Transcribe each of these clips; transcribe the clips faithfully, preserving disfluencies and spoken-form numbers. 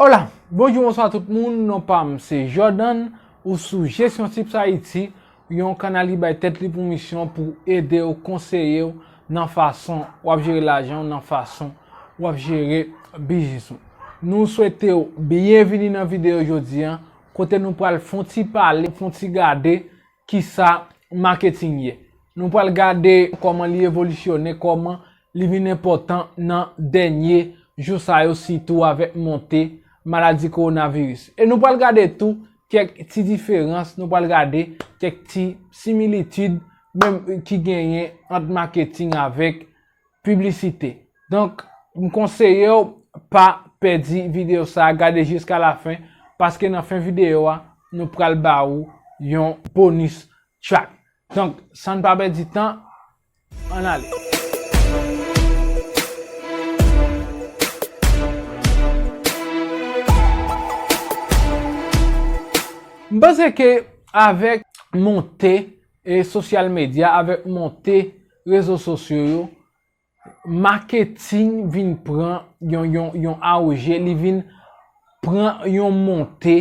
Hola, bonjou, bonswa tout moun, non pa m se Jordan, ou sou Gestion Tips Haïti, yon kanal ki bay tèt li pou misyon pou ede w, konseye w nan fason w ap jere lajan w, nan fason w ap jere biznis ou. Nou swete w byenvini nan videyo jodi a, kote nou pral fè yon ti pale, fè yon ti gade kisa maketing ye. Nou pral gade kòman li evolisyone, kòman li vin enpòtan nan dènye jou sa yo, sitou avèk monte maladi kowonaviris. E nou pral gade tou kèk ti diferans, nou pral gade kèk ti similitid menm ki genyen ant maketing avèk piblisite. Donk, m konseye w pa pèdi videyo sa a, gade jiska lafen, paske nan fen videyo a, nou pral ba ou yon bonus track. Donk, san n pa pèdi tan, ann ale. M panse ke avèk monte e sosyal medya, avèk monte rezo sosyo yo, maketing vin pran yon, yon, yon awoje, li vin pran yon monte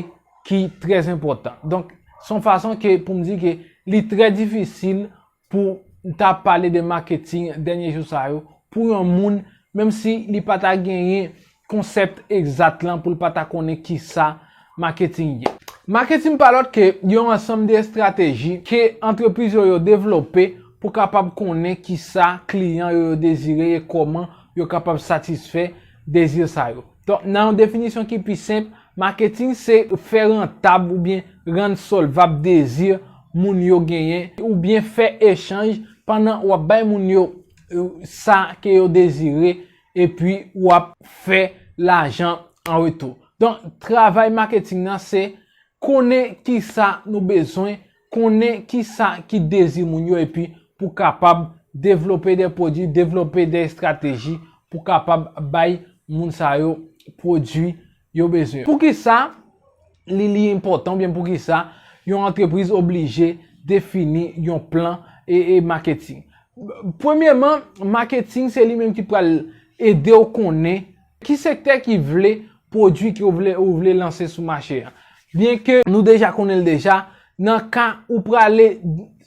ki trè enpòtan. Donk, se yon fason ke pou m di ke li trè difisil pou m ta pale de maketing dènye jou sa yo, pou yon moun, menm si li pa ta genyen konsèp egzat lan, pou l pa ta konnen kisa maketing ye. Maketing pa lòt ke yon ansanm de estrateji ke antrepriz yo, yo devlope pou kapab konnen kisa kliyan yo, yo dezire e kòman yo kapab satisfè dezi sa yo. Donk, nan yon definisyon ki pi senp, maketing se fè rantab oubyen rann solvab dezi moun yo genyen, oubyen fè echanj pandan w ap bay moun yo, eh, sa ke yo dezire, epi w ap fè lajan an retou. Donk, travay maketing nan se konnen kisa nou bezwen, konnen kisa ki dezi moun yo, epi pou kapab devlope de pwodui, devlope de estrateji pou kapab bay moun sa yo pwodui yo bezwen. Poukisa li, li enpòtan, oubyen poukisa yon antrepriz oblije defini yon plan e, e maketing? Premyèman, maketing se li menm ki pral ede w konnen ki sektè ki vle pwodui ke w vle, ou vle lanse sou mache a. Byenke nou deja konnen l deja, nan ka ou prale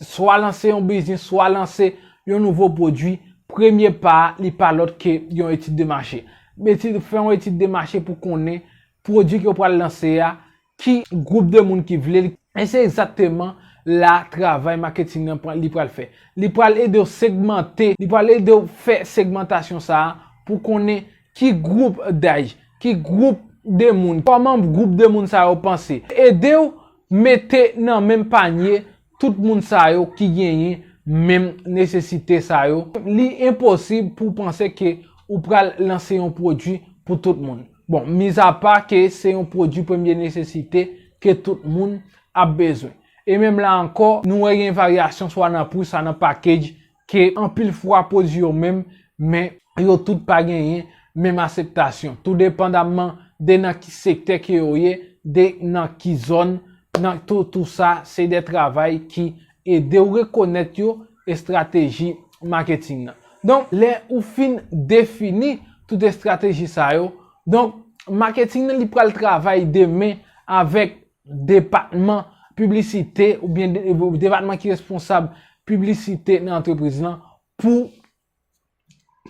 swa lanse yon biznis, swa lanse yon nouvo pwodui, premye pa a, li pa lòt ke yon etid de mache. Etid, fè yon etid de mache pou konnen pwodui ke w pral lanse a, ki gwoup de moun ki vle l, e se egzakteman la travay maketing nan pral, li pral fè. Li pral ede w segmante, li pral ede w fè segmantasyon sa a pou konnen ki gwoup daj, ki gwoup de moun, kòman gwoup de moun sa yo panse. Ede w mete nan menm panye tout moun sa yo ki genyen menm nesesite sa yo. Li enposib pou w panse ke ou pral lanse yon pwodui pou tout moun. Bon, mizapa ke se yon pwodui premye nesesite ke tout moun ap bezwen. E menm la ankò, nou wè gen varyasyon swa nan pri, swa nan package, ke anpil fwa pwodui yo menm, men yo tout pa genyen menm aseptasyon. Tou depandamman de nan ki sektè ke yo ye, de nan ki zòn, nan tou, tou sa, se de travay ki ede w rekonèt yo, estrateji maketing nan. Donk, lè ou fin defini tout estrateji sa yo, donk, maketing nan li pral travay de men avèk depatman piblisite oubyen de, depatman ki responsab piblisite nan antrepriz lan pou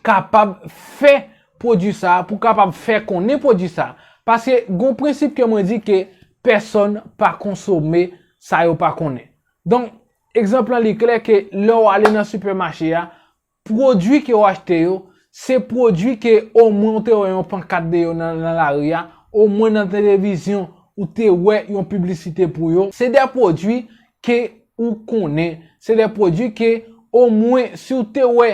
kapab fè pwodui sa a, pou kapab fè konnen pwodui sa a. Paske gon prensip ke mwen di ke pèsonn pa konsome sa yo pa konnen. Donk, egzanp lan li klè ke lè w ale nan sipèmache a, pwodui ke w achte yo, se pwodui ke omwen w te wè yon pankat de yo nan, nan lari a, omwen nan televizyon ou te wè yon piblisite pou yo. Se de pwodui ke ou konnen, se de pwodui ke omwen si w te wè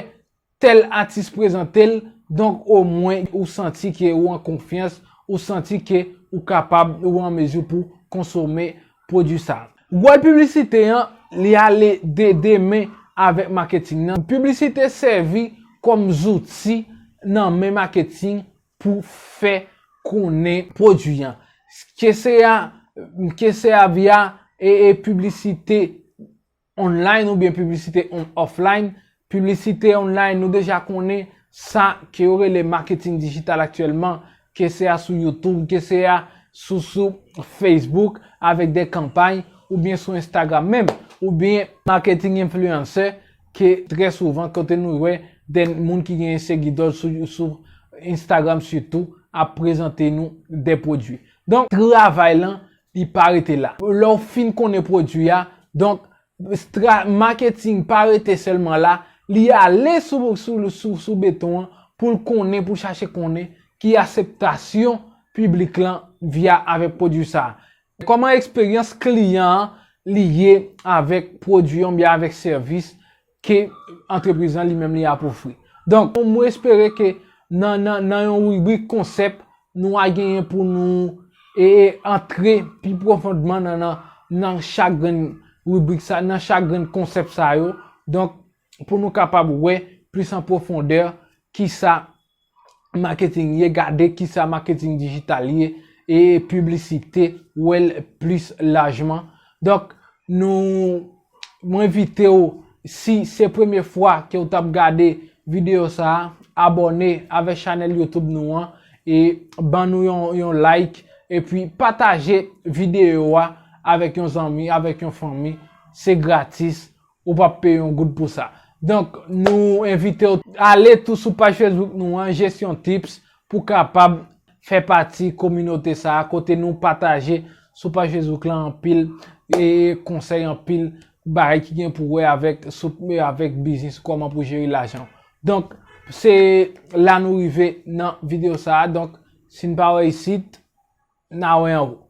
tèl atis prezante l, donk omwen ou santi ke ou an konfyans, ou santi ke ou kapab, ou an mezi pou konsome pwodui sa a. Wòl piblisite an, li ale de, de men avèk maketing nan. Piblisite sèvi kòm zouti nan men maketing pou fè konnen pwodui an. Ke se a, ke se a via e, e piblisite online oubyen piblisite on, offline. Piblisite online, nou deja konnen sa ke yo rele maketing dijital aktyèlman, ke se a sou YouTube, ke se a sou, sou Facebook avèk de kanpay, oubyen sou Instagram menm, oubyen marketing influencer, ke trè souvan kote nou wè de moun ki genyen segidò sou, sou Instagram sitou ap prezante nou de pwodui. Donk, travay lan, li pa rete la. Lè w fin konnen pwodui a, donk, stra-, marketing pa rete sèlman la, li ale sou, sou, sou, sou beton an pou l konnen, pou l chache konnen ki aseptasyon piblik lan via avèk pwodui sa a. Kòman eksperyans kliyan an li ye avèk pwodui an oubyen avèk sèvis ke antrepriz lan li menm li ap ofri. Donk, mwen espere ke nan, nan, nan yon ribrik konsèp, nou a genyen pou nou e, e antre pi pwofondman nan, nan, nan chak grenn ribrik sa, nan chak grenn konsèp sa yo. Donk, pou nou kapab wè plis an pwofondè kisa marketing ye, gade kisa marketing digital ye, e piblisite, wè l plis lajman. Donk, nou, mwen envite w, si se premye fwa ke w t ap gade videyo sa a, abòne avèk chanèl YouTube nou an, e ban nou yon, yon like, epi pataje videyo a avèk yon zanmi, avèk yon fanmi. Se gratis, ou p ap peye yon goud pou sa. Donk, nou envite w ale tou sou paj Facebook nou an, Gestion Tips, pou kapab fè pati kominote sa a, kote nou pataje sou paj Facebook lan anpil e konsèy, anpil bagay ki gen pou wè avèk, sou, avèk biznis, kòman pou jere lajan. Donk, se la nou rive nan videyo sa a. Donk, si n pa wè isit, n a wè anwo.